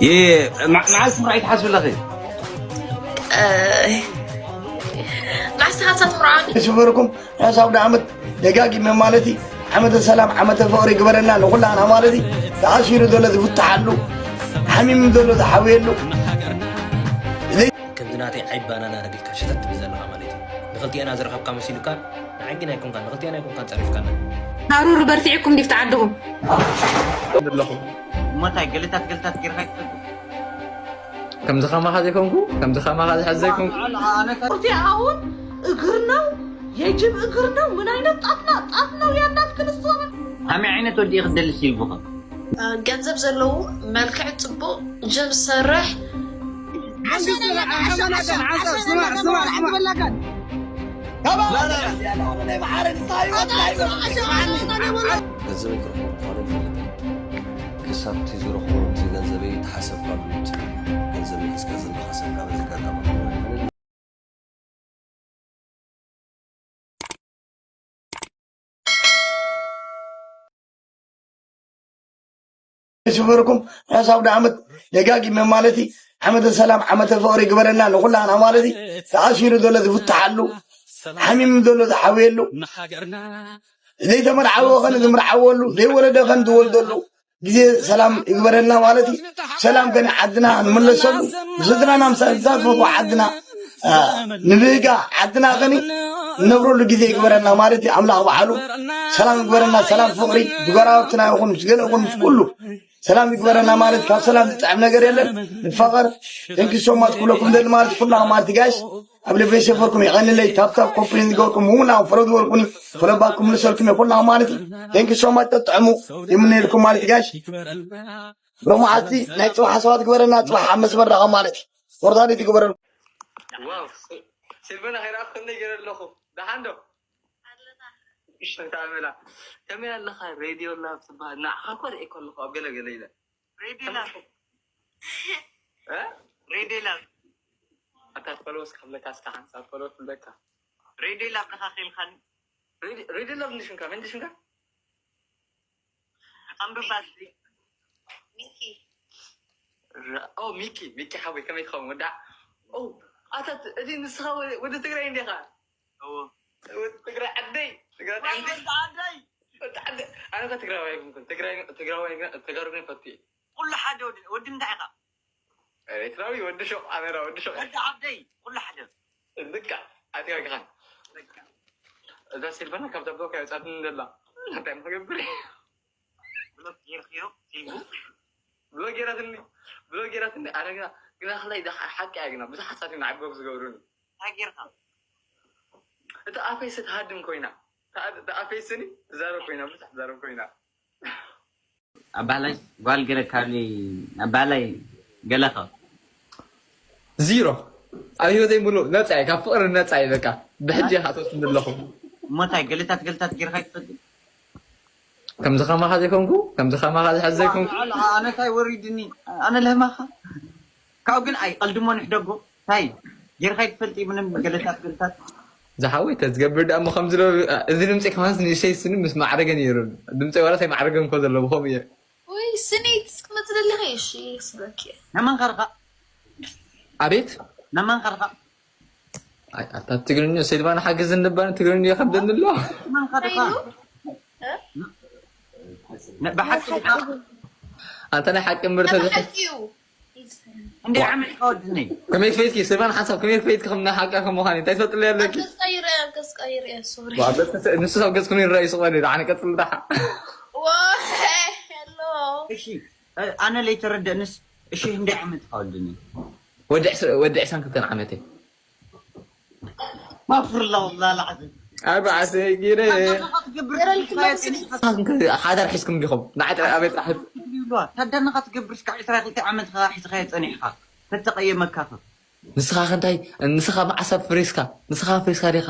ይህ መዓስ ምርዓይ ትሓስብ ኣለኺ? መዓስ ትሓስብ ምርዓይ? ሽፈርኩም ራስ ኣውደ ዓመት ደጋጊመ ማለት እዩ። ዓመተ ሰላም ዓመተ ፍቕሪ ግበረና ንኹላና ማለት እዩ። ተኣሲሩ ዘሎ ዝፍትሓሉ፣ ሓሚሙ ዘሎ ዝሓውየሉ። ከምዚ ናተይ ዓይቢ ባናና ረጊድካ ሸተት ትብል ዘለኻ ማለት እዩ። ንኽልቲኤና ዝረኸብካ መሲሉካ ንዓይ ግን ኣይኮንካን፣ ንኽልቲኤና ኣይኮንካን ጸሪፍካና። ሃሩር በርቲዕኩም ዲፍ ተዓድኹም። ኣለኹም። እሞታይ ገለታት ገለታት ጌርካ ይትፈልጥ? ከምዚ ከማኻ ዘይኮንኩ፣ ከምዚ ከማኻ ዝሕዝ ዘይኮንኩ። እርቴ አሁን እግር ነው የጅብ እግር ነው። ምን አይነት ጣት ናት? ጣት ነው ያላት ግን እሷ ከመይ ዓይነት ወዲ ኢኺ ትደሊ ሲልቡኸ? ገንዘብ ዘለዎ መልክዕ ጽቡቕ ጅም ዝሰርሕ ገንዘበይ ክረኽቦ ምዃኑ ይፈልጥ እየ። ክሳብ እቲ ዝረኽቦ እቲ ገንዘበይ ተሓሰብካሉ ውፅእ። ገንዘበይ ሒዝካ ዘለኻ ሰብ ካብ እዚ ኣጋጣሚ ክኸውን ኣይኽእልን እዩ። ሽፈርኩም ራስ ኣውደ ዓመት ደጋጊመ ማለት እዩ። ዓመተ ሰላም ዓመተ ፍቕሪ ግበረና ንኹላና ማለት እዩ። ተኣሲሩ ዘሎ ዝፍትሓሉ፣ ሓሚሙ ዘሎ ዝሓውየሉ፣ ዘይተመርዓወ ኸን ዝምርዓወሉ፣ ዘይወለደ ኸን ዝወልደሉ ግዜ ሰላም ይግበረልና ማለት እዩ። ሰላም ከኒ ዓድና ንመለሰሉ፣ ንስድራና ምሳና ዝፈትዋ ዓድና፣ አ፣ ንብህጋ ዓድና ኸኒ ንነብረሉ ግዜ ይግበረልና ማለት እዩ። ኣምላኽ ባዕሉ ሰላም ይግበረልና። ሰላም ፍቕሪ ብጎረባብትና ይኹን ምስ ገለ ይኹን ምስ ኩሉ ሰላም ይግበረና ማለት፣ ካብ ሰላም ዝጥዕም ነገር የለን። ንፋቐር። Thank you so much ክብለኩም ደሊ ማለት ኩላኹም ማለት ጋሽ ኣብ ልበይ ሰፈርኩም የቐንለይ። ታፕታፕ ኮፕሊን ዝገበርኩም ምሙላኹም ፈሎ ዝበልኩኒ ፈሎ ባኩም ልሰልኩም የኩላኹም ማለት እዩ። Thank you so much ጠጥዕሙ ይምነየልኩም ማለት ጋሽ። ሎማዓቲ ናይ ጽባሕ ሰባት ግበረና። ጽባሕ ኣብ መስመር ዳኹም ማለት እዩ። ወርታሊት ይግበረልኩም። ዋው፣ ሲ- ሲልቨና ከይረኣኹ ክንደይ ገይረ ኣለኹ። ደሓን ዶ? እሺ፣ እንታይ መላ? ከመይ ኣለኻ? ሬድዮ ላብ ትበሃል። ንዓኻ እኮ ርእየ ከለኹ ኣብ ገለ ገለ ኢለ። ሬድዮ ላብ። እ? ሬድዮ ላብ። ኣታ ትፈልዎ እስከ ክብለካ፣ እስከ ሓንሳብ ትፈልዎ ክብለካ። ሬድዮ ላብ ንኻ ኺልካኒ። ሬድዮ፣ ሬድዮ ላብ እንዲ ሽምካ፣ መን እንዲ ሽምካ? ኣንብባ እስኪ። ሚኪ። ራ- ኦ፣ ሚኪ፣ ሚኪ ሓወይ፣ ከመይ ትኸውን? ወዳ-፣ ኦ፣ ኣታ ት-፣ እቲ ንስኻ ወ-፣ ወዲ ትግራይ እንዲኻ? እዎ። ወዲ ትግራይ ዓደይ፣ ትግራይ ዓደይ። ወዲ ዓደይ። ወዲ ዓደይ። ኣነ ከ ትግራዋይ ኣይኮንኩን። ትግራይ፣ ትግራዋይ ግን፣ ተጋሩ ግን ፈቱ እየ። ኩሉ ሓደ ወዲ፣ ወዲ እንታይ ኢኻ? ኤርትራዊ ወዲ ሹቕ፣ ኣነ ራ ወዲ ሹቕ። ወዲ ዓደይ፣ ኩሉ ሓደ። በቃ፣ ኣትጋግኻን። በቃ። እዛ ሲልቨና ካብዛ ብሎክ ኣይወጻትኒ ዘላ። እንታይ ምክገብር? ብሎክ ጌርክዮ፣ ሲልቡ? ብሎክ ጌራትኒ፣ ብሎክ ጌራትኒ። ኣነ ግና፣ ግና ክላይ እዛ ሓ-፣ ሓቂ እያ ግና፣ ብዙሓት ሰባት እዮም ንዓይ ብሎክ ዝገብሩኒ። እንታይ ጌርካ? እታ ኣፈይ ስትሃድም ኮይና፣ እታ፣ እታ ኣፈይ ስኒ ትዛረብ ኮይና፣ ብዙሕ ትዛረብ ኮይና። ኣባህላይ ጓል ገረካኒ ኣባህላይ ገለኸ ዚሮ ኣብ ህይወተይ ሙሉእ ነፃ እየ፣ ካብ ፍቕሪ ነፃ እየ። በቃ ብሕጂ እየ ካቶት ኣለኹ። እሞታይ ገለታት ገለታት ጌርካ ይትፈልጥ? ከምዚ ከማኻ ዘይኮንኩ፣ ከምዚ ከማኻ ዝሕዝ ዘይኮንኩ። ኣነ እንታይ ወሪድኒ? ኣነ ለህማኻ ካብኡ ግን ኣይ ቀልድሞ ንሕደጎ እንታይ ጌርካ ይትፈልጥ? ምንም ገለታት ገለታት ዝሓወይ ተዝገብር ደኣ እሞ ከምዚ ዶ፣ እዚ ድምፂ ከማንስ ንእሽተይ ስኒ ምስ ማዕረገ ነይሩ። ድምፂ ዋላ ኣይማዕረገን እኮ ዘሎ ብኸምኡ እየ። ወይ ስኒት ክትመጽእ ደለኻ? እሺ፣ ክስበኪ። ነመን ኸርኻ? ኣቤት? ነመን ኸርኻ? ኣይ፣ ኣታ ትግርኛ፣ ሰልማን ሓግዝ እንባል ትግርኛ ይኸብደኒ ኣሎ። ነመን ኸርኻ? እ? ነ-፣ ብሓቂ ድኻ? ኣንተ ናይ ሓቂ እምበር ተዘ- ሓቂ እዩ። እንደ ዓመት ከወድኒ። ከመይ ፈይትኪ? ሰልማን ሓሳብ ከመይ ፈይትኪ? ከም ናይ ሓቂ ከም ምዃን እንታይ ትፈልጥለይ ኣለኪ? ገጽ ቀይረ፣ ገጽ ቀይረ፣ ሶሪ። ዋ፣ በስ ንሱ ሰብ ገጽ ከመይ ይረኣዩ ስቕ በል፣ ኣነ ቀጽል ደሓ። ዋ፣ ሄሎ። እሺ፣ እ፣ ኣነ ለይተረደእንስ፣ እሺ፣ እንደ ዓመት ከወድኒ። ወዲ ዕስ-፣ ወዲ ዕስራን ክልተን ዓመተይ። ማፍርላ ወላ ላዕዚ። ኣርባዕተ ጊረ። ታዳንኻ ትገብር ገረልክ ስካየ መብስል። ጸኒሕካ ሓዳር ሒዝኩም ዲኹም? ንዓይ ጥራይ ኣበይ ጥራሕ? ይብሉዋ። ታዳንኻ ትገብር እስካ ዕስራ ክልተ ዓመትኻ ሒዝኻዮ ጸኒሕካ። ተተቐየመካ ከ? ንስኻ ከ እንታይ? ንስኻ መዓስ ኣብ ፍሬስካ? ንስኻ ፍሬስካ ዲኻ?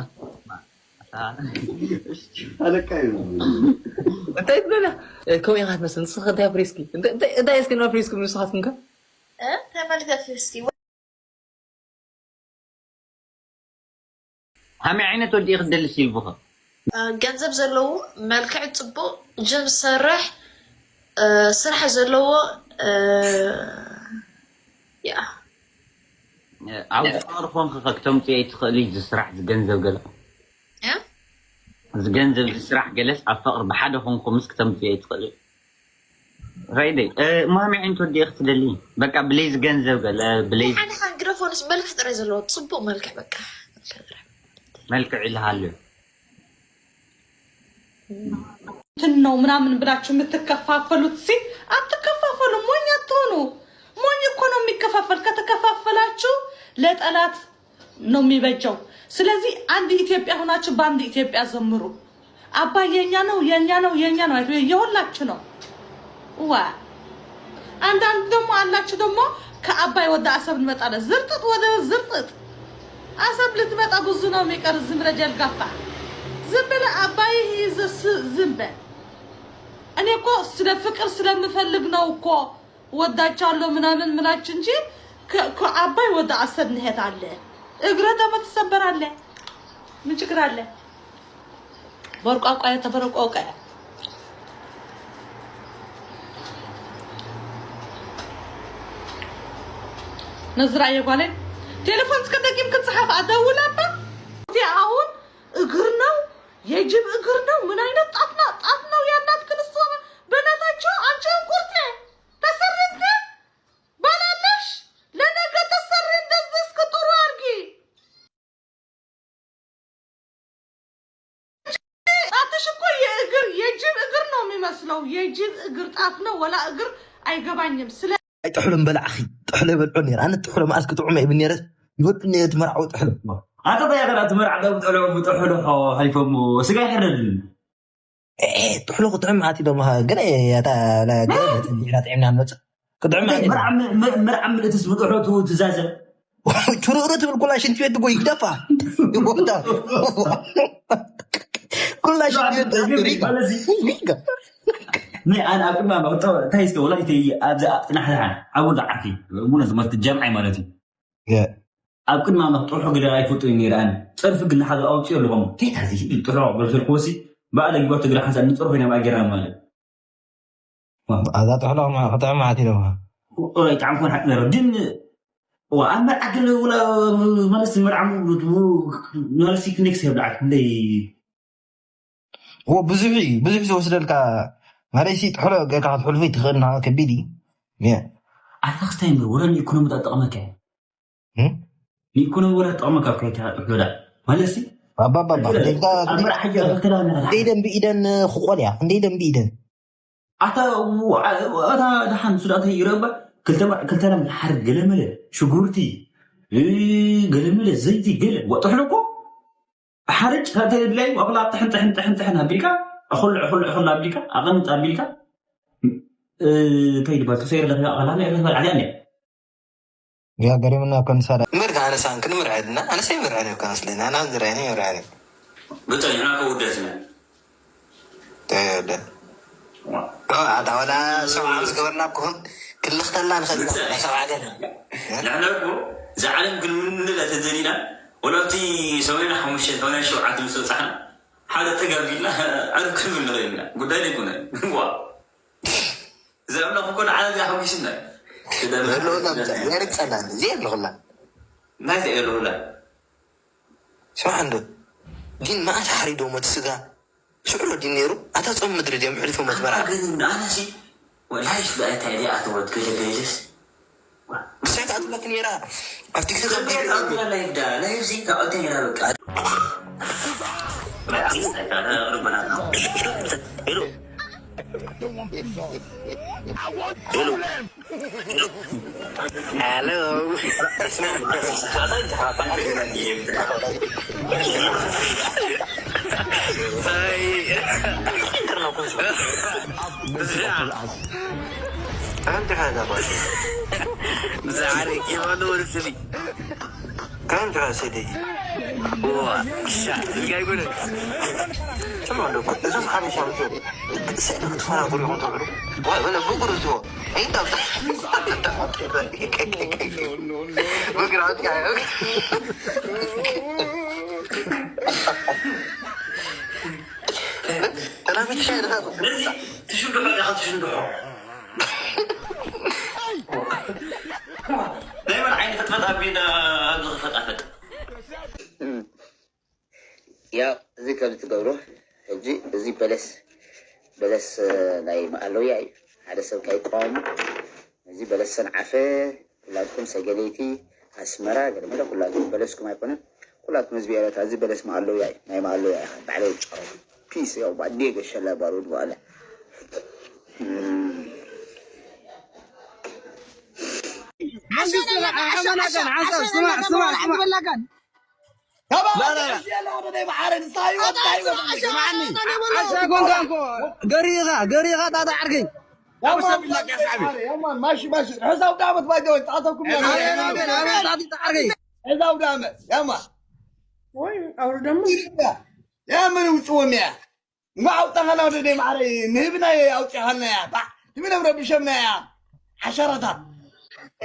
ኣለካ እዩ። እንታይ ትብለና? ከምኡ ኢኻ ትመስል። ንስኻ እንታይ ኣብ ፍሬስኪ? እንታይ፣ እንታይ፣ እንታይ እስኪ ናብ ፍሬስኩም ንስኻትኩም ከ? እ? እንታይ ማለት እዩ ፍሬስኪ? ከመይ ዓይነት ወዲ ኢኺ ትደሊ ሲልቡኸ? ገንዘብ ዘለዎ፣ መልክዕ ጽቡቕ፣ ጅም ዝሰርሕ፣ ስራሕ ዘለዎ፣ እ፣ ያ። ኣብ ዝፈርፎም ክተምፅኦ ትኽእሊ ዝስራሕ ዝገንዘብ ገለ። ያ? ዝገንዘብ ዝስራሕ ገለስ ኣብ ፍቕሪ ብሓደ ኮንኩምስ ክተምፅኦ ትኽእሊ። ራይደይ፣ እ፣ ማሚ ዓይንት ወዲኤ ክትደሊ። በቃ ብለይ ዝገንዘብ ገለ፣ ብለይ ሓደ ሓን ግረፎንስ መልክዕ ጥራይ ዘለዎ፣ ጽቡቕ መልክዕ በቃ። መልክዕ ኢልሃሉ። እንትን ነው ምናምን ብላችሁ የምትከፋፈሉት ሲ አትከፋፈሉ። ሞኝ አትሆኑ። ሞኝ እኮ ነው የሚከፋፈል። ከተከፋፈላችሁ ለጠላት ነው የሚበጀው። ስለዚህ አንድ ኢትዮጵያ ሆናችሁ በአንድ ኢትዮጵያ ዘምሩ። አባይ የኛ ነው፣ የኛ ነው፣ የኛ ነው አይደል? የሁላችሁ ነው። ዋ አንዳንድ ደግሞ አላችሁ ደግሞ ከአባይ ወደ አሰብ እንመጣለን። ዝርጥጥ ወደ ዝርጥጥ። አሰብ ልትመጣ ብዙ ነው የሚቀር። ዝም ብለህ ጀልጋፋ፣ ዝም ብለህ አባይ ይዘህ ስ- ዝም በል። እኔ እኮ ስለ ፍቅር ስለምፈልግ ነው እኮ ወዳቻለሁ ምናምን ምላች እንጂ ከ- ከአባይ ወደ አሰብ እንሄዳለን። እግረ ደግሞ ትሰበራለህ። ምን ችግር አለ? በርቋቋ የተበረቆቀ ነዝራ የጓለኝ ቴሌፎን እስከ ደቂም ክጽሐፍ አደውላባ። እቲ አሁን እግር ነው የጅብ እግር ነው። ምን አይነት ጣት ነው ጣት ነው ያላት ክርስቶስ በእናታችሁ። አንቺ እንቁርቴ ተሰርንት ባላለሽ ለነገ ተሰሪ እንደዚህ እስከ ጥሩ አርጊ። ጣትሽ እኮ የእግር የጅብ እግር ነው የሚመስለው። የጅብ እግር ጣት ነው ወላ እግር አይገባኝም። ስለ ኣይ ጥሕሎ ምበላዕኺ። ጥሕሎ ይበልዖ ነይረ። ኣነ ጥሕሎ መኣስ ክጥዑም ኣይብል ነይረ። ይወዱ ነይረ ትመርዓዊ ጥሕሎ። ኣተባያ ገራ ትመርዓ ዶ ብጥሕሎ ብጥሕሎ ሓሊፎም ስጋ ይሕረድ። ኤ፣ ጥሕሎ ክጥዕም ኣት ኢሎም ሃ- ገለ ያታ ገለ ጥዕምና ንመጽእ ክጥዕም ኣት ኢሎም። ምርዓ ምልእትስ ብጥሕሎ ትዛዘ ቹርቅሮ ትብል ኩላ ሽንቲ ቤት ትጎይ ግደፋ። ይቦታ ኩላ ሽንቲ ቤት ትጎይ። ናይ ኣነ ኣብ ቅድሚ ኣመ ክጠ እንታይ እስከ ወላ እቲ ኣብዚ ኣጥናሕልሓ ኣብ ወላ ዓርኪ ሙነ ዝመት ጀምዓይ ማለት እዩ። ኣብ ቅድሚ ኣመ ክጠርሑ ግደ ኣይፈልጡ እዩ ነይረ። ኣነ ፀርፊ ግን ሓደ ኣውፅኦ ኣለኹም ቴታ እዚ ጥሕሎ በልሰልኩ ወሲ ባዕለ ግባ ትግራ ሓንሳ ንፀርፎ ኢና ማእገርና ማለት ኣዛ ጥሕሎ ክጥዕም ኣት ኢሎም። ኦራይ ጣዕም ኮን ሓቂ ነረ ግን ዋ ኣብ መርዓ ግን ውላ ማለት መርዓ ማለት ክኔክስ የብልዓት እንደይ እዎ ብዙሕ እዩ ብዙሕ ዝወስደልካ ማለት ሲ ጥሕሎ ጌርካ ክትሕልፎ ይትኽእል ና ከቢድ እዩ። የ- ኣታ ክስታይ እምበር ወላ ንኢኮኖሚ ጠጠቕመካ እዩ። ንኢኮኖሚ ወላ ጠቕመካ ከይታ ጥሕሎ ዳ ማለት ሲ ባባባባ ደልካ ኣብ መርዓ ሕጂ ክልተ ዳ ነታ ክንደይ ደን ብኢደን ክቆልያ ክንደይ ደን ብኢደን ኣታ ኣታ ደሓን ሱዳተ ይረባ ክልተ ማ- ክልተ ለም ሓር ገለመለ ሽጉርቲ እ፣ ገለመለ ዘይቲ ገለ ወጥሕሎ እኮ ሓርጭ ተድላይ ኣኽላ ጥሕን ጥሕን ጥሕን ጥሕን ኣቢልካ እኹል እኹል እኹል ኣቢልካ ኣቐምጥ ኣቢልካ እ፣ እንታይ ይባል ተሰይር ለካ ኣኽላ ናይ ተባል ዓዲ ኣለ ያ ገሪምና እኮ ንሳዳ እምበር ከ ኣነሳን ክንምርዐ ድና ኣነሳ ይምርዐን እኮ መስለኒ ኣና ዝረአኒ ይምርዐኒ ብጣም ንሕና ከ ውደትና ተወደ ኣታ ወላ ሰብዓ ምስ ገበርና ክኹን ክልኽተልና ንኽእል ኢና ሰብዓ ገና ንሕና እኮ እዛ ዓለም ክንምንላ ተደሊና ወላ ኣብቲ ሰማንያ ሓሙሽተ ሰማንያ ሸውዓተ ምስ በፃሕና ሓደ ጠጋብ ኢልና ዓረብ ክንብል ንኽእል ኢና ጉዳይ ዘይኮነ ዋ እዚ ኣምላኽ እኮ ንዓና እዚ ኣሕጒስና እዩ ህልውና የርግፀና እዚ የብልኽላ እንታይ የብልኽላ ስማዕ እንዶ ግን መኣት ሓሪዶሞ እቲ ስጋ ሽዑ ዲን ነይሩ ኣታ ጾም ምድሪ ድዮም ሕሊፎም ኣትበራ ኣነ ሲ ላይፍ እንታይ ድኣ ኣተወት ገለ ገለስ ብስሕት ኣትብለክ ነይራ ኣብ ቲክቶክ ላይፍ ዳ ላይፍ ዚ ካብኣተ ነይራ በቃ Hello. Zare, give a little silly. Kan dira sai dai. Wa, sha, ga gudu. Tuma da ku zan hana shan to. Sai da tuma guri mun to. Wai wala guguru to. Ai da. Guguru ta. Tana mi shi da. ትሽንድሖ ዲኻ ትሽንድሖ ኣቢና ዝኽፈጣፈጥ። ያው እዚ ከም ትገብሩ ሕጂ እዚ በለስ በለስ ናይ መኣለውያ እዩ። ሓደ ሰብ ካይቋሙ እዚ በለስ ሰንዓፈ ኩላትኩም ሰገለይቲ ኣስመራ ገለመለ ኩላትኩም በለስኩም ኣይኮነን። ኩላትኩም ህዝቢ ኤረትራ እዚ በለስ መኣለውያ እዩ። ናይ መኣለውያ ኢኻ ባዕለይ ጫው ፒስ ያው ባዴ ገሸላ ባሩድ በኋላ ገሪኻ ገሪኻ ጣጣ ዓርከይ ማሽ ማሽ ሕሳብ ዳመት ባይዘወይ ጣተኩም ጣጣ ዓርከይ ሕሳብ ዳመት ያማ ወይ አውርደማ ያምን ውፅዎም እያ እንኳ ኣውፃኻና ወደ ደይ ማዕረ ንህብና ኣውፅኻና እያ ባዕ ትብለ ረብሸምና እያ ሓሸራታት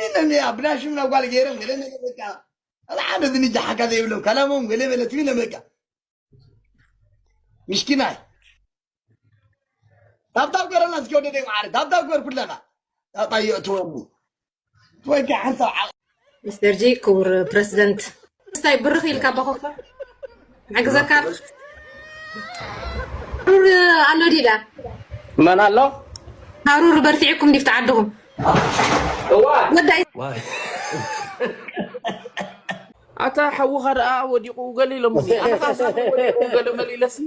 እነም እያ ብናሽም ናብ ጓል ገይረም ገለ ነገር በቃ ኣላ ሓደ ዝንጃ ሓካ ዘይብሎም ከላሞም ገለ በለ ትብለ በቃ ምስኪናይ ታብታብ ገረና እስኪ ወደ ደይ ማዕረ ታብታብ ገር ኩለና ታጣ የእትወሉ ወይ ከዓ ሓንሳብ ዓቕ ሚስተር ጂ ክቡር ፕረሲደንት ስታይ ብርኽ ኢልካ ኣባኾካ ንሕግዘካ ሃሩር ኣሎ ዲዳ መን ኣሎ ሃሩር በርቲዕኩም ዲፍቲ ዓድኹም እዋ ወዳይ ኣታ ሓውኻ ደኣ ወዲቑ ገለ ኢሎምኒ ኣነኻ ሳተ ወዲቑ ገለ መለ ኢለሲ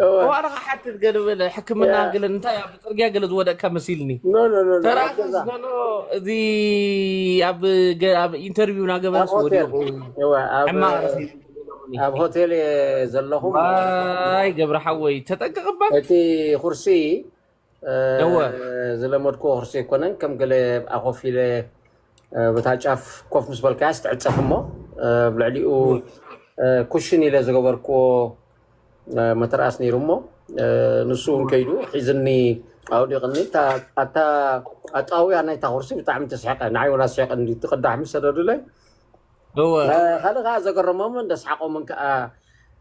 እዋ ኣረኻ ሓትት ገለ በለ ሕክምና ገለ እንታይ ኣብ ፅርግያ ገለ ዝወደቅካ መሲልኒ ኖ ኖ ኖ ኖ ኣብ ተራእስ ገዛ ዘሎ እዚ ኣብ ገ- ኣብ ኢንተርቪው ናገበረስ ኣብ ሆቴል ወዲቑ እዋ ኣብ ዕማቕ ኣብ ሆቴል እየ ዘለኹ ዋይ ገብረ ሓወይ ተጠንቀቕባ እቲ ኩርሲ እ፣ እወ ዝለመድክዎ ኩርሲ ኣይኮነን ከም ገለ ኣብኣ ኮፍ ኢለ እ፣ በታ ጫፍ ኮፍ ምስ በልካያስ ትዕፀፍ እሞ እ፣ ኣብ ልዕሊኡ እ፣ ኩሽን ኢለ ዝገበርክዎ እ፣ መተርኣስ ነይሩ እሞ እ፣ ንሱ እውን ከይዱ ሒዝኒ ኣውዲቕኒ እታ- ኣታ ኣጣውያ ናይታ ኩርሲ ብጣዕሚ ተስሕቀ ንዓይ እውን ኣስሒቀኒ እቲ ቅዳሕ ምስ ሰደዱለይ እወ እ፣ ካልእ ከዓ ዘገረሞምን ዘስሓቆምን ከዓ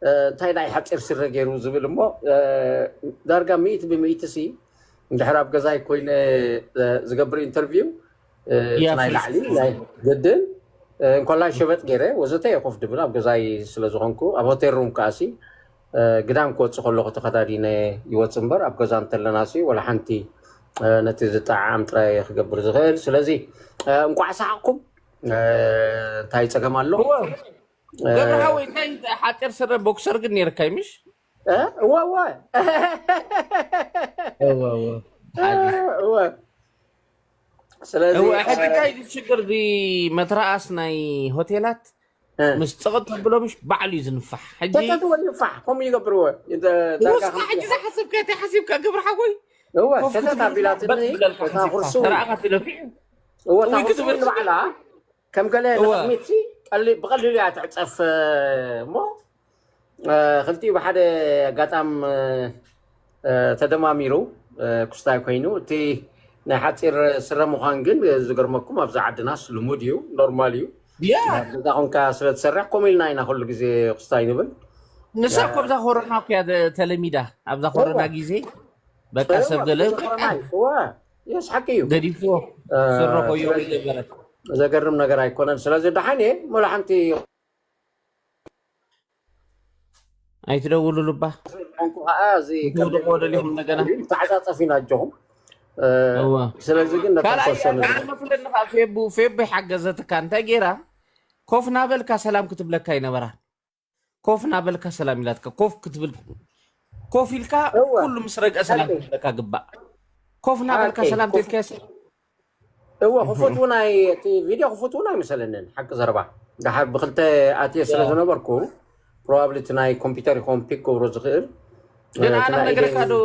እ፣ እንታይ ናይ ሓፂር ስረ ገይሩ ዝብል እሞ እ፣ ዳርጋ ሚእቲ ብሚእቲ ሲ እንድሕር ኣብ ገዛይ ኮይነ እ፣ ዝገብር ኢንተርቪው እ፣ እቲ ናይ የፍርስ ላዕሊ ናይ ግድን እ፣ እንኮላይ ሸበጥ ገይረ ወዘተ እየ ኮፍ ድብል ኣብ ገዛይ ስለ ዝኾንኩ ኣብ ሆቴል ሩም ከዓሲ እ፣ ግዳም ክወፅእ ከለኹ ተኸዳዲነ ይወፅ እምበር ኣብ ገዛ እንተለና ሲ ወላ ሓንቲ እ፣ ነቲ ዝጠዓም ጥራይ ክገብር ዝኽእል ስለዚ እ፣ እንቋዕ ሰሓቕኩም እ፣ እንታይ ፀገም ኣሎ እወ ገብረ ሓወይ እንታይ ሓፂር ስረ ቦክሰር ግን ነይርካ እዩ ምሽ እ? እወ እወ እወ እወ እወ ስለዚ እወ ሕጂ እንታይ እዩ ሽግር እዚ መትረኣስ ናይ ሆቴላት እ። ምስ ፅቕጥ ተብሎ ምሽ ባዕሉ እዩ ዝንፋሕ ሕጂ ተተትወ ይንፋሕ ከምኡ ይገብርዎ ወስካ ሕጂ ዝሓሰብካ እንታይ ሓሲብካ ገብረ ሓወይ እወ ኮፍ ሰተት ክትብል ኣቢላትኒ በጥ ትብለልካ እታ ሓሲብካ ኩርሲ ተራእኻ ትለፊ እወ እታ ወይ ኩርሲ ክትብል እውን ባዕላ ከም ገለ እወ ንቕድሚት ሲ ቀሊ- ብቐሊሉ እያ ትዕፀፍ እሞ እ፣ ክልቲኡ ብሓደ ኣጋጣም እ፣ እ፣ ተደማሚሩ እ፣ ክስታይ ኮይኑ እቲ ናይ ሓፂር ስረ ምዃን ግን ዝገርመኩም ኣብዚ ዓድናስ ልሙድ እዩ ኖርማል እዩ ያ ኣብ ገዛ ኮንካ ስለ ትሰርሕ ከምኡ ኢልና ኢና ኩሉ ግዜ ክስታይ ንብል ንሳ እኮ ኣብዛ ኮሮና እኮ እያ ተለሚዳ ኣብዛ ኮሮና ግዜ በቃ ሰብ ገለ በቃ እወ የስ ሓቂ እዩ ገዲፍዎ እ፣ ስረ ኮዮ ስለዚ ገበረት ዘገርም ነገር ኣይኮነን ስለዚ ደሓን እየ ሙሉ ሓንቲ ኣይትደውሉ ልባ ኮንኩ ከዓ እዚ ትውድቕዎ ደሊኹም እንደገና ተዓፃፀፊ ናጀኹም እ፣ እወ ስለዚ ግን ነታ ካልኣይ ዝተወሰነ መስለኒ ከዓ ፌቡ ፌቡ ይሓገዘትካ እንታይ ገይራ ኮፍ ናበልካ ሰላም ክትብለካ ይነበራ ኮፍ ናበልካ ሰላም ኢላትካ ኮፍ ክትብል ኮፍ ኢልካ እወ ኩሉ ምስ ረግአ ሰላም ሓቂ ክትብለካ ግባእ ኮፍ ናበልካ ሓቂ ሰላም ኮፍ ተልካስ እወ ክፉት እውን ኣይ እቲ ቪድዮ ክፉት እውን ኣይመሰለንን ሓቂ ዘረባ ድሓር ብክልተ ኣትየ ስለ ዝነበርኩ ፕሮባብሊ እቲ ናይ ኮምፒውተር ይኮን ፒክ ክብሮ ዝኽእል ግን እቲ ኣነ ናይ ኢደይ ነገርካ ዶ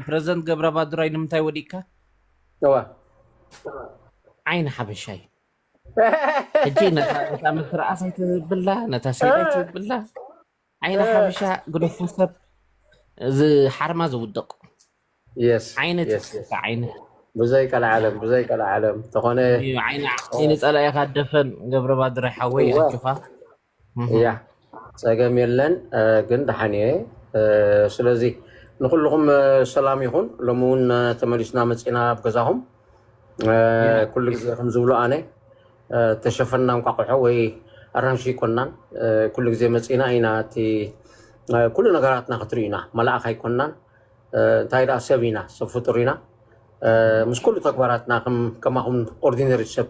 ፕረዚደንት ገብረ ባዱራይ ንምንታይ ወዲቅካ እወ ዓይኒ ሓበሻይ ሕጂ ነታ ነታ ምትርኣስ ኣይትብላ ነታ ሰይድ ኣይትብላ ዓይኒ ሓበሻ ግደፎ ሰብ እዚ ሓርማ ዝውደቕ የስ ዓይኒ የስ ትስካ ዓይኒ ብዘይ ቀልዓለም ብዘይ ቀልዓለም ተኾነ እዩ ዓይኒ ዓይኒ ጸላኢኻ ደፈን ገብረ ባድረ ሓወይ እወ ኣጆኻ እያ ጸገም የለን እ፣ ግን ደሓን እየ እ፣ ስለዚ ንኩልኹም እ፣ ሰላም ይኹን ሎሚ እውን እ፣ ተመሊስና መፂና ኣብ ገዛኹም እ፣ ኩሉ ግዜ ከም ዝብሎ ኣነ ተሸፈና እንቋቑሖ ወይ ኣራንሺ ኣይኮናን። ኩሉ ግዜ መፂና ኢና እቲ ኩሉ ነገራትና ክትርዩና። መላእኽ ኣይኮናን። እንታይ ደኣ ሰብ ኢና፣ ሰብ ፍጡር ኢና። ምስ ኩሉ ተግባራትና ከማኹም ኦርዲነሪ ሰብ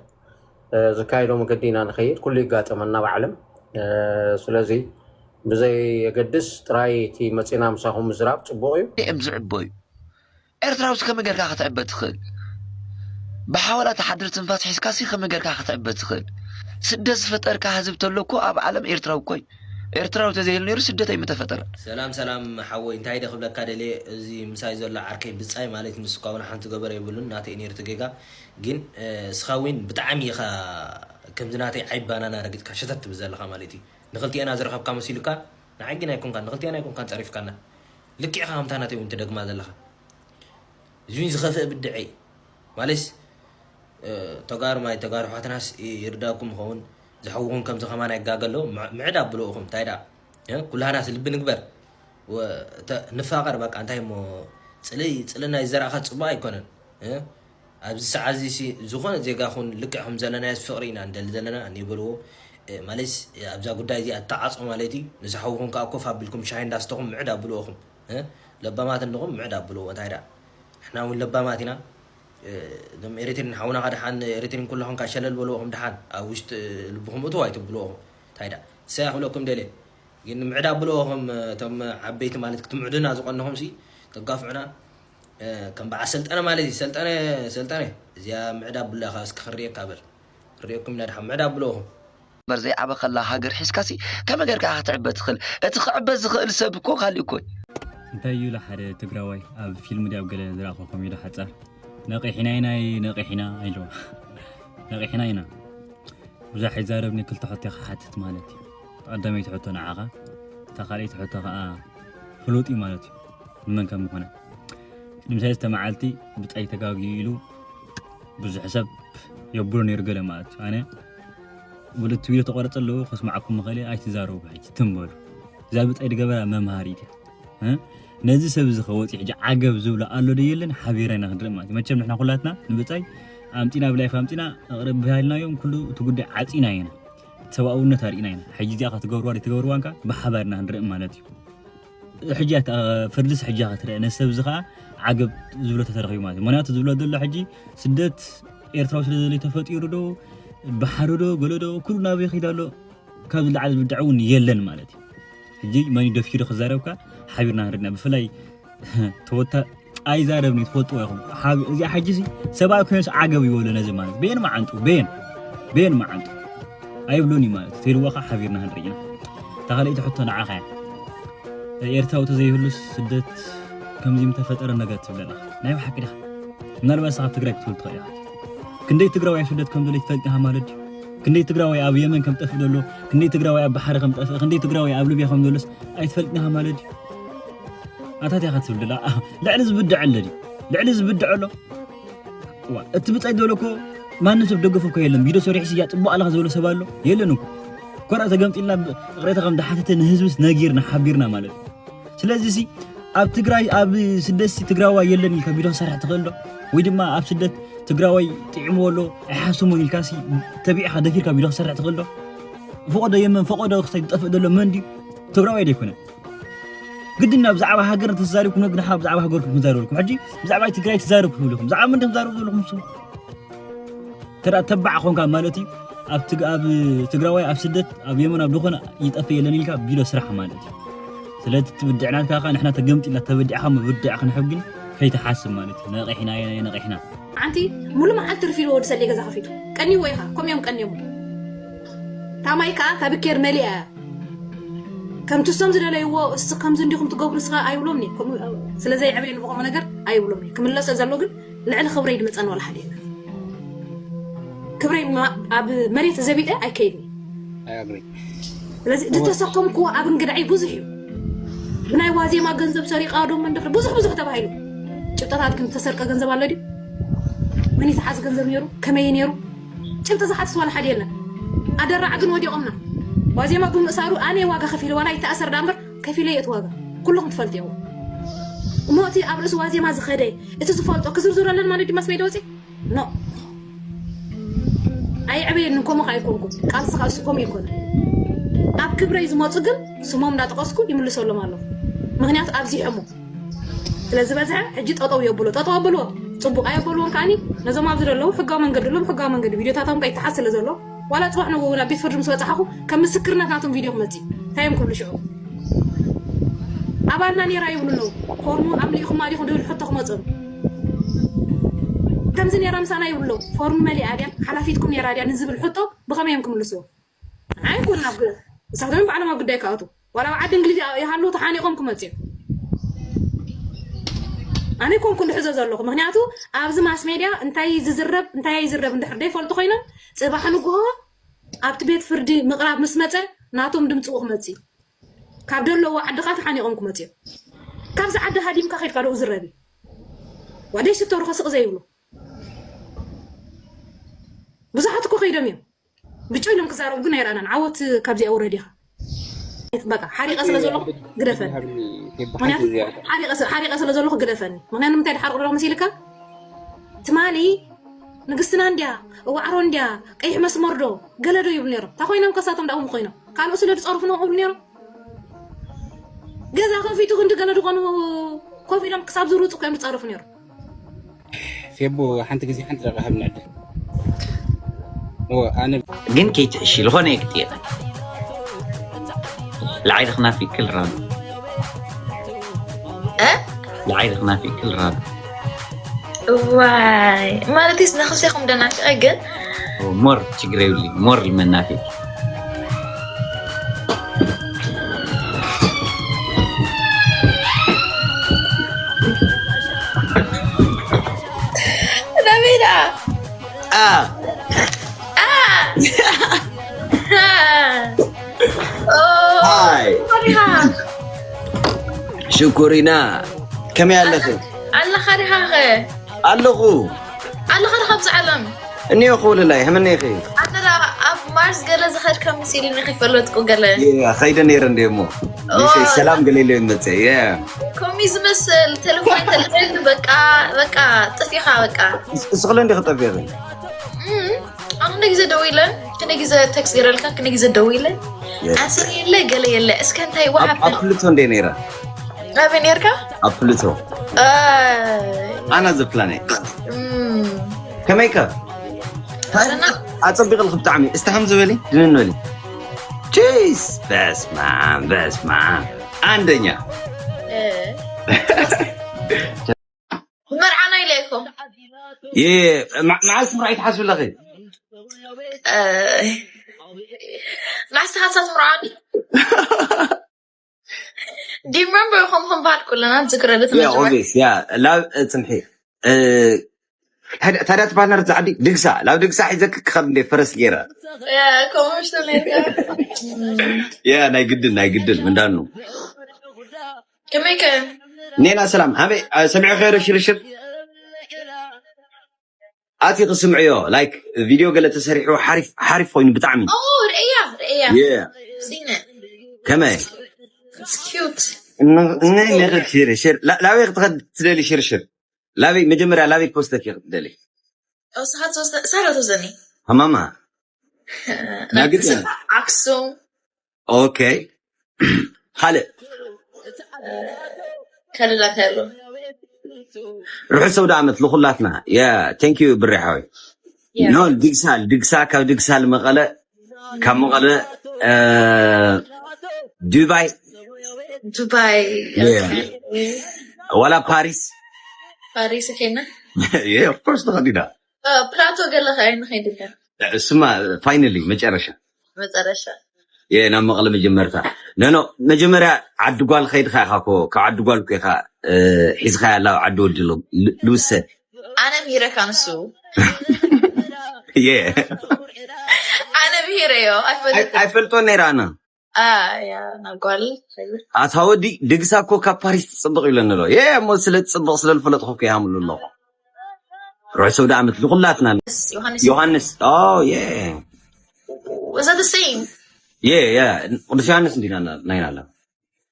ዝካየዶ መገዲ ኢና ንኸይድ። ኩሉ ይጋጠመና ባዕለም። ስለዚ ብዘይ የገድስ ጥራይ እቲ መፂና ምሳኹም ምዝራብ ፅቡቕ እዩ። እዮም ዝዕበዩ። ኤርትራውሲ ከመይ ጌርካ ክትዕበ ትኽእል? ብሓዋላ ትሓድር ትንፋስ ሒዝካሲ ከመይ ጌርካ ክትዕበ ትኽእል? ስደት ዝፈጠርካ ህዝብ ተሎ እኮ ኣብ ዓለም ኤርትራዊ እኮ እዩ። ኤርትራዊ ተዘይህሉ ነይሩ ስደት ኣይምተፈጠረ። ሰላም ሰላም ሓወይ እንታይ ደ ክብለካ ደልየ እዚ ምሳይ ዘሎ ዓርከይ ብጻይ ማለት ንሱ እኳ እውን ሓንቲ ገበረ የብሉን ናተይ ነይሩ እቲ ጌጋ ግን እስኻ እውን ብጣዕሚ ኢኻ ከምዚ ናተይ ዓይ ባናና ረጊጥካ ሸተት ትብል ዘለኻ ማለት እዩ ንኽልቲኤና ዝረኸብካ መሲሉካ ንዓይ ግን ኣይኮንካን ንኽልቲኤና ኣይኮንካን ጸሪፍካና ልክዕኻ ከምታ ናተይ እውን ትደግማ ዘለኻ እዚውን ዝኸፍእ ብድዐይ ማለስ ተጋሩ ማይ ተጋሩ ሓትናስ ይርዳኩም ኸውን ዝሐውኹም ከምዚ ከማን ኣይጋገ ኣለዉ ምዕድ ኣብልኡ ኹም እንታይ ደኣ ኩላህናስ ልቢ ንግበር ንፋቐር በቃ እንታይ እሞ ፅልይ ፅልና ይዘራእኻ ፅቡቅ ኣይኮነን ኣብዚ ሰዓት እዚ ዝኾነ ዜጋ ኹን ልክዕ ከም ዘለናዮ ፍቅሪ ኢና ንደሊ ዘለና ንበልዎ ማለት ኣብዛ ጉዳይ እዚኣ ተዓፅቦ ማለት እዩ ንዝሓውኹም ከዓ ኮፍ ኣቢልኩም ሻሂ እንዳስተኹም ምዕድ ኣብልዎ ኹም ለባማት እንኹም ምዕድ ኣብልዎ እንታይ ደኣ ንሕና እውን ለባማት ኢና እዞም ኤሪትሪን ሓውና ከ ደሓን ኤሪትሪን ኩላኹም ከ ሸለል በልዎ ከም ደሓን ኣብ ውሽጢ ልብኹም እትው ኣይትብልዎ ኹም እንታይ ደኣ ሰያ ክብለኩም ደልየ ግን ምዕድ ኣብልዎ ኹም እቶም ዓበይቲ ማለት ክትምዕዱና ዝቐንኹም ሲ ተጋፍዑና ከም በዓል ሰልጠነ ማለት እዩ ሰልጠነ ሰልጠነ እዚኣ ምዕድ ኣብልዋ ኢኻ እስኪ ክርእየካ በል ክርእየኩም ኢና ደሓን ምዕድ ኣብልዎ ኹም እምበር ዘይዓበኸላ ሃገር ሒዝካሲ ከመይ ጌርካ ኢኻ ክትዕበ ትኽእል? እቲ ክዕበ ዝኽእል ሰብ እኮ ካሊእ እኮ እዩ። እንታይ እዩ ኢሉ ሓደ ትግራዋይ ኣብ ፊልም ድዩ ኣብ ገለ ዝረኣኹ ከምኡ ኢሉ ሓጻር ነቒሕና ኢና ነቒሕና ኢልዎ ነቒሕና ኢና ብዙሕ ኣይዛረብን ክልተ ሕቶ ክሓትት ማለት እዩ። ቀዳመይቲ ሕቶ ንዓኻ፣ እታ ካልኣይቲ ሕቶ ኸዓ ፍሉጥ እዩ ማለት እዩ ንመን ከም ዝኾነ። ቅድሚ ሰለስተ መዓልቲ ብጻይ ተጋግዩ ኢሉ ብዙሕ ሰብ የብሎ ነይሩ ገለ ማለት እዩ። ኣነ ወደ እቲ ቪድዮ ተቆረጸ ኣለዉ ከስምዓኩም ምኽእል እየ ኣይትዛረቡ ሕጂ ትም በሉ። እዛ ብጻይ ዝገበራ መምሃሪት እያ። ነዚ ሰብ እዚ ከወፂ ሕጂ ዓገብ ዝብሎ ኣሎ ዶ የለን ሓቢርና ኢና ክንርኢ ማለት እዩ መቸም ንሕና ኩላትና ንብፃይ ኣምፂና ኣብ ላይፍ ኣምፂና ኣቕርብ ብሃልናዮም ኩሉ እቲ ጉዳይ ዓፂና ኢና ሰብኣውነት ኣርኢና ኢና ሕጂ እዚኣ ክትገብርዋ ዶ ትገብርዋ እንካ ብሓባር ኢና ክንርኢ ማለት እዩ ሕጂ ፍርድስ ሕጂ ክትርአ ነዚ ሰብ እዚ ከዓ ዓገብ ዝብሎ ተተረኺቡ ማለት እዩ ምክንያቱ ዝብሎ ዘሎ ሕጂ ስደት ኤርትራዊ ስለ ዘሎ ተፈጢሩ ዶ ብሓሩ ዶ ገሎ ዶ ኩሉ ናበይ ከይዳ ኣሎ ካብ ዝለዓለ ዝብዳዕ እውን የለን ማለት እዩ ሕጂ መን ደፊሩ ክዛረብካ ሓቢርና ንርድና ብፍላይ ተወታ ኣይዛረብኒ ትፈልጥዎ ኢኹም እዚኣ ሕጂ ሰብኣይ ኮይኑስ ዓገብ ይበሎ ነዚ ማለት በየን መዓንጡ በየን በየን መዓንጡ ኣይብሉን እዩ ማለት ተይልዎ ከዓ ሓቢርና ክንርኢ ኢና እታ ካልኣይቲ ሕቶ ንዓኻ እያ ኤርትራዊ ተዘይህሉስ ስደት ከምዚ ምተፈጠረ ነገር ትብለና ናይ ብሓቂ ዲኻ ምናልባት ስኻ ትግራይ ክትብል ትኽእል ኢኻ ክንደይ ትግራዋይ ኣብ ስደት ከም ዘሎ ይትፈልጥ ኢኻ ማለት ድዩ ክንደይ ትግራዋይ ኣብ የመን ከም ጠፍእ ዘሎ ክንደይ ትግራዋይ ኣብ ባሕሪ ከም ጠፍእ ክንደይ ትግራዋይ ኣብ ሊብያ ከም ዘሎስ ኣይትፈልጥን ኢኻ ማለት ድዩ ኣታት ኢኻ ትብል ደላ ልዕሊ ዝብድዕ ኣለ ድዩ ልዕሊ ዝብድዕ ኣሎ እቲ ብፀይ ዘሎ እኮ ማንም ሰብ ደገፉ እኮ የለን ቪድዮ ሰሪሑ ስያ ፅቡቅ ኣለካ ዝበሎ ሰብ ኣሎ የለን እኮ ኮራ ተገምጢልና ቅሬታ ከም ዝሓተተ ንህዝብስ ነጊርና ሓቢርና ማለት እዩ ስለዚ ሲ ኣብ ትግራይ ኣብ ስደት ሲ ትግራዋይ የለን ኢልካ ቪድዮ ክሰርሕ ትኽእል ዶ? ወይ ድማ ኣብ ስደት ትግራዋይ ጥዒምዎ ኣሎ ኣይሓስሞን ኢልካ ሲ ተቢዕኻ ደፊርካ ቪድዮ ክሰርሕ ትኽእል ዶ? ፈቆዶ የመን ፈቆዶ ክሳይ ዝጠፍእ ዘሎ መን ድዩ? ትግራዋይ ዶ ኣይኮነን? ግድና ብዛዕባ ሃገር እንተተዛሪብኩም ነግና ብዛዕባ ሃገርኩም ክንዛረበልኩም ሕጂ ብዛዕባ ትግራይ ትዛረብ ክብልኩም ብዛዕባ መን ትዛረቡ ዘለኹም ስሙ ተዳ ተባዕ ኾንካ ማለት እዩ ኣብ ትግ ኣብ ትግራዋይ ኣብ ስደት ኣብ የመን ኣብ ዝኾነ ይጠፍእ የለን ኢልካ ቢሎ ስራሕ ማለት እዩ ስለዚ ትብድዕ ናትካ ኸዓ ንሕና ተገምጢልና ተበዲዕካ ምብድዕ ክንሕብ ግን ከይትሓስብ ማለት እዩ ነቂሕና የነ ነቂሕና ሓንቲ ሙሉ መዓልቲ ርፊዱ ወዲ ሰሌ ገዛ ከፊቱ ቀኒዎ ኢኻ ከምኡ እዮም ቀኒዮም ታማይ ከዓ ካብ ኬር መሊኣ እያ ከምቲ እሶም ዝደለይዎ እስ ከምዚ እንዲኹም ትገብሩ ስኻ ኣይብሎም እየ ከምኡ ስለ ዘይዕበየ ንብቆም ነገር ኣይብሎም እየ ክምለሰ ዘሎ ግን ልዕሊ ክብረይ ድመፀኒ ዋላ ሓደ የለን ክብረይ ኣብ መሬት ዘቢጠ ኣይከይድን ስለዚ ዝተሰከምክዎ ኣብ እንግድዐይ ብዙሕ እዩ ብናይ ዋዜማ ገንዘብ ሰሪቃ ዶ መንደፍሪ ብዙሕ ብዙሕ ተባሂሉ ጭብጠታት ግን ዝተሰርቀ ገንዘብ ኣሎ ድዩ መን ዝሓዝ ገንዘብ ነይሩ ከመይ ነይሩ ጭብጢ ዝሓትት ዋላ ሓደ የለን ኣደራዕ ግን ወዲቖምና ዋዜማ ብምእሳሩ ኣነ ዋጋ ከፊለ ዋላ ይተኣሰር ዳምበር ከፊለ የት ዋጋ ኩልኹም ትፈልጥዎ እሞ እቲ ኣብ ርእሲ ዋዜማ ዝኸደ እቲ ዝፈልጦ ክዝርዝረለን ማለት ድማስ መይደ ወፂ ኖ ኣይዕበየንን፣ ከምኡ ከኣ ኣይኮንኩን። ቃልሲ ከኣ እሱ ከምኡ ይኮነ። ኣብ ክብረይ ዝመፁ ግን ስሞም እንዳጠቐስኩ ይምልሰሎም ኣለኹ። ምኽንያቱ ኣብዚሖሞ ስለ ዝበዝሐ ሕጂ ጠጠው የብሎ። ጠጠው ኣብልዎ፣ ፅቡቕ ኣየበልዎም ከኣኒ። ነዞም ኣብዚ ዘለዉ ሕጋዊ መንገዲ ኣለዎም። ሕጋዊ መንገዲ ቪድዮታቶም ከይተሓዝ ስለ ዘሎ ዋላ ፅባሕ ንግሆ እውን ኣብ ቤት ፍርዲ ምስ በፃሕኹ ከም ምስክርነት ናቶም ቪድዮ ክመፅእ እንታይ እዮም ክብሉ ሽዑ? ኣባልና ነይራ ይብሉ ኣለዉ። ፎርሙ ኣምሊእኹማ ዲኹም ዝብል ሕቶ ክመፅኦም። ከምዚ ነይራ ምሳና ይብሉ ኣለዉ። ፎርሙ መሊኣ ድያ? ሓላፊትኩም ነይራ ድያ ንዝብል ሕቶ ብኸመይ እዮም ክምልስዎ? ኣይኮን ናብ ግ- ንሳቶም ባዕሎም ኣብ ጉዳይ ክኣቱ ዋላ ኣብ ዓዲ እንግሊዝ ይሃሉ ተሓኒቆም ክመፅኡ። ኣነ ኮንኩ ንሕዞ ዘለኹ ምክንያቱ ኣብዚ ማስ ሜድያ እንታይ ዝዝረብ እንታይ ኣይዝረብ እንድሕር ዘይፈልጡ ኮይኖም ፅባሕ ንግሆ ኣብቲ ቤት ፍርዲ ምቕራብ ምስ መፀ ናቶም ድምፅኡ ክመፅእ ካብ ደለዎ ዓድኻ ተሓኒቆም ክመፅኡ ካብዚ ዓዲ ሃዲምካ ከድካ ደኡ ዝረብ ዋደይ ስተሩ ከስቕ ዘይብሉ ብዙሓት እኮ ከይዶም እዮም ብጭው ኢሎም ክዛረቡ ግን ኣይረኣናን። ዓወት ካብዚኣ ውረድ ኢኻ። በቃ ሓሪቐ ስለ ዘለኹ ግደፈኒ። ምክንያቱ ሓሪቐ ስ- ሓሪቐ ስለ ዘለኹ ግደፈኒ። ምክንያቱ ንምንታይ ድሓርቕ ዶ መሲልካ? ትማሊ ንግስትና እንድያ እዋዕሮ እንድያ ቀይሕ መስመር ዶ ገለ ዶ ይብሉ ነይሮም። እታ ኮይኖም ከሳቶም ዳኡ ኮይኖም ካልኦ ስለ ዝፀርፉ ነው ይብሉ ነይሮም። ገዛ ከፊቱ ክንዲ ገለ ዝኾኑ ኮፍ ኢሎም ክሳብ ዝሩፁ እኮ እዮም ዝፀርፉ ነይሮም። ፌቡ ሓንቲ ግዜ ሓንቲ ደቂቃ ሃብኒ ዕድል። እወ፣ ኣነ ግን ከይትሕሺ ዝኾነ እየ ክጥየቅ። ንዓይ ዶ ክናፊቅኪ ልራቢ? እ? ንዓይ ዶ ክናፊቅኪ ልራቢ? እዋይ ማለትስ ንክልቴኹም ደናፊቀ ግን ሞር ችግር የብሊ ሞር ልመናፊቅ ናበይ ደኣ? አ አ! ኦ! ሃይ ፈሪሃ! ሽኩሪና ከመይ ኣለኺ? ኣለኻ ዲኻ ኸ? ኣለኹ ኣለኻ ዲኻ ኣብዚ ዓለም? እኒኦ ክውልላይ ከመይ ኢኺ? ኣነ ደኣ ኣብ ማርስ ገለ ዝኸድካ መሲሉኒ ከይፈለጥኩ ገለ። ያ፣ ኸይደ ነይረ እንደ እሞ ኦ። ሰላም ገለ ኢለ መፀ ያ ከምኡ ዝመስል ቴሌፎን ተለፊሉ በቃ በቃ ጥፊኻ በቃ። እስኽለ እንዲ ክጠፊኺ እም፣ ኣብ ክንደ ግዜ ደው ኢለ ክንደ ግዜ ቴክስት ገይረልካ ክንደ ግዜ ደው ኢለ Yes. ኣንሰር የለ ገለ የለ እስከ እንታይ ኣብ ወሓብ ኣብ ፕሉቶ እንደ ነይረ ኣበይ ነርካ? ኣብ ፕሉቶ እ፣ ኣና ዘ ፕላኔት እም፣ ከመይ ከ ደህና። ኣፀቢቕልክ ብጣዕሚ እስቲ ሃም ዝበሊ ድንን በሊ ቺስ በስማም በስማም አንደኛ እ፣ መርዓና ኢለ እኮ ይ መዓስ ምርዓይ ትሓስብ ኣለኺ እ፣ መዓስ ተሓሳስ ምርዓኒ? Do you remember ከም ከም በሃል ኩለና ዝግረደት ያ ኦብቪየስ ያ ላብ ፅንሒ እ፣ ታዲያ ታዲያ ትባህል ነረት ዓዲ ድግሳ ላብ ድግሳ ሒዘክ ክኸድ እንደ ፈረስ ገይረ ከምሽቶ ነርካ ያ ናይ ግድን ናይ ግድን ምንዳኑ ከመይ ከ ኔና ሰላም ሃበይ እ፣ ሰሚዑ ከይረ ሽርሽር ኣቲ ክስምዕዮ ላይክ ቪድዮ ገለ ተሰሪሑ ሓሪፍ ሓሪፍ ኮይኑ ብጣዕሚ ኦ ርእያ ርእያ የ ሲነ ከመይ ኪዩት እነይ ነኽድ ሽርሽር ላ- ላበይ ክትኸድ ትደሊ ሽርሽር ላበይ መጀመርያ ላበይ ክወስደክ ክትደሊ ሳራ ተወዘኒ ሃማማ ናግጽ ኣክሱም ኦኬ ካልእ ከልላ ከሉ ርሑስ ሰውዳ ዓመት ልኹላትና ያ ቴንክ ዩ ብሬ ሓወይ ኖ ድግሳ ድግሳ ካብ ድግሳ ልመቐለ ካብ መቐለ እ፣ ዱባይ ዱባይ ያ። ዋላ ፓሪስ ፓሪስ ኬና ኦፍኮርስ ተኸዲዳ ፕላቶ ገለኸ ኣይንኸይድልካ እሱማ ፋይናሊ መጨረሻ መጨረሻ የ ናብ መቐለ መጀመርታ ነኖ መጀመርያ ዓዲ ጓል ከይድካ ኢኻ ኮ ካብ ዓዲ ጓል ኮ ኢኻ እ፣ ሒዝካ ያላ ዓዲ ወዲ ሉ- ሉ- ልውሰድ ኣነ ምሂረካ ንሱ የ ኣነ ምሂረዮ ኣይፈልጥ ኣይፈልጦ ነይራ ኣነ ያ ናብ ጓል ከይድ ኣታ ወዲ ድግሳ እኮ ካብ ፓሪስ ትፅብቕ ይብለኒ ኣሎ የ እሞ ስለ ትፅብቕ ስለ ዝፈለጥኹ ከይሃምሉ ኣለኹ ርሑስ ሰውዳ ዓመት ንኩላትና ዮሃንስ ዮሃንስ ኦ የ Was that the same? የ የ ቅዱስ ዮሃንስ እንዲና ናይና ኣለና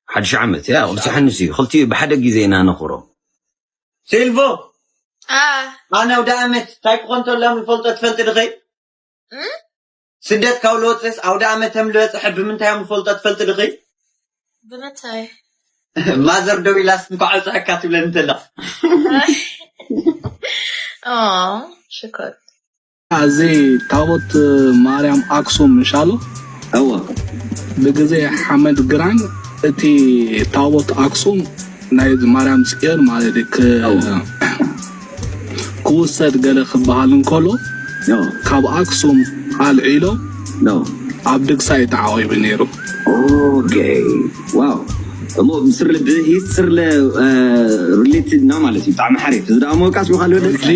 ሓድሽ ዓመት ያ ቅዱስ ዮሃንስ እዩ ክልቲኡ ብሓደ ግዜ ኢና ነኽብሮ ሲልቮ Ah, ኣነ ኣውደ ዓመት እንታይ ክኾን ተሎ ምፈልጦ ትፈልጢ ድኸይ ስደት ካብ ለወፅስ ኣውደ ኣመት ከም ለበፅሐ ብምንታይ እዮም ዝፈልጦ ትፈልጥ ድኺ? ብምንታይ? ማዘር ደው ኢላስ እንኳዕ በፅሐካ ትብለኒ እንተላ። ሽኮር። እዚ ታቦት ማርያም ኣክሱም ምሻሉ እወ ብግዜ ሓመድ ግራኝ እቲ ታቦት ኣክሱም ናይ ማርያም ፅዮን ማለት እዩ ክ- ክውሰድ ገለ ክበሃል እንከሎ እወ ካብ ኣክሱም ኣልዒሎም እወ ኣብ ድግሳ እዩ ተዓቂቡ ነይሩ። ኦኬ ዋው እሞ ብስርለ ብሂስትርለ ሪሌትድ ነው ማለት እዩ። ብጣዕሚ ሓሪፍ። እዚ ደኣ መወቃስ ምዃን ወደ ሕጂ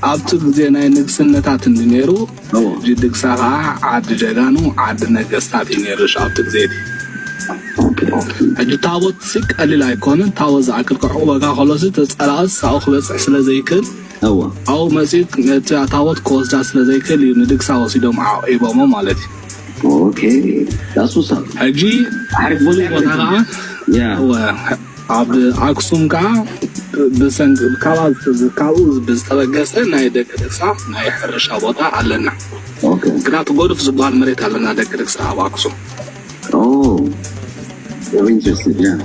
ኣብቲ ግዜ ናይ ንግስነታት እንዲ ነይሩ እዎ ሕጂ ድግሳ ከዓ ዓዲ ጀጋኑ ዓዲ ነገስታት እዩ ነይሩ። እሺ፣ ኣብቲ ግዜ እቲ ኦኬ ሕጂ ታቦት ሲ ቀሊል ኣይኮነን። ታቦት ዝኣክል ክዕቁበካ ከሎሲ ተፀላእስ ኣብኡ ክበፅሕ ስለ ዘይክእል እዎ ኣብኡ መፂኡ ነቲ ታቦት ክወስዳ ስለ ዘይክእል እዩ ንድግሳ ወሲዶም ዓቂቦሞ ማለት እዩ። ኦኬ that's what's up ሕጂ ሓሪፍ ፍሉይ volume ቦታ ከዓ yeah እወ፣ ኣብ ኣክሱም ከዓ ብሰንኪ ካብኣ ካብኡ ብዝተበገሰ ናይ ደቂ ድግሳ ናይ ሕርሻ ቦታ ኣለና። okay ግና እቲ ጎዱፍ ዝበሃል መሬት ኣለና ደቂ ድግሳ ኣብ ኣክሱም። oh very interesting yeah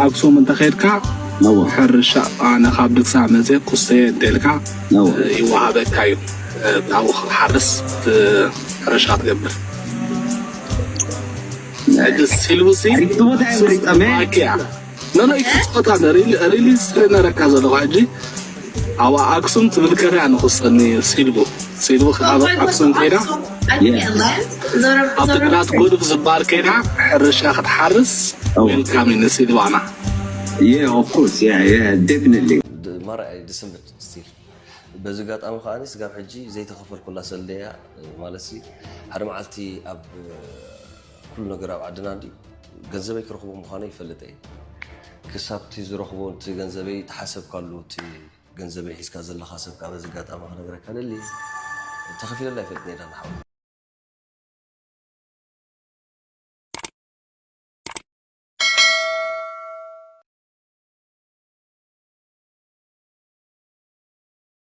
ኣክሱም እንተኸድካ እዎ ሕርሻ ኣነ ካብ ድግሳ መፅእ ኩሰየ እንተልካ እዎ ይወሃበካ እዩ። ኣብኡ ክትሓርስ እቲ ሕርሻ ትገብር። ሕጂ ሲልቡሲ ሕጂ እቲ ቦታ እዩ መሪጸ፣ መ- ማኪያ ነኖ ይክፅቆታ ሪሊዝ ነረካ ዘለኹ ሕጂ ኣብ ኣክሱም ትብል ከሪያ ንክሰኒ ሲልቡ ሲልቡ ኣብ ኣክሱም ከይዳ ኣብ ድግራት ጎዱፍ ዝበሃል ከይዳ ሕርሻ ክትሓርስ እዎ። ዌልካም እዩ ንሲልባና። yeah of course yeah yeah definitely ማርኣይ ድስምብል ስቲል በዚ ኣጋጣሚ ከዓኒ ስጋብ ሕጂ ዘይተኸፈልኩላ ሰልደያ ማለት ሲ ሓደ መዓልቲ ኣብ ኩሉ ነገር ኣብ ዓድና እንዲ ገንዘበይ ክረኽቦ ምዃነ ይፈልጥ እየ። ክሳብ እቲ ዝረኽቦ እቲ ገንዘበይ ተሓሰብካሉ እቲ ገንዘበይ ሒዝካ ዘለኻ ሰብ ከዓ በዚ ኣጋጣሚ ክነግረካ ደሊ ተኸፊለላ ይፈልጥ ነዳ ንሓው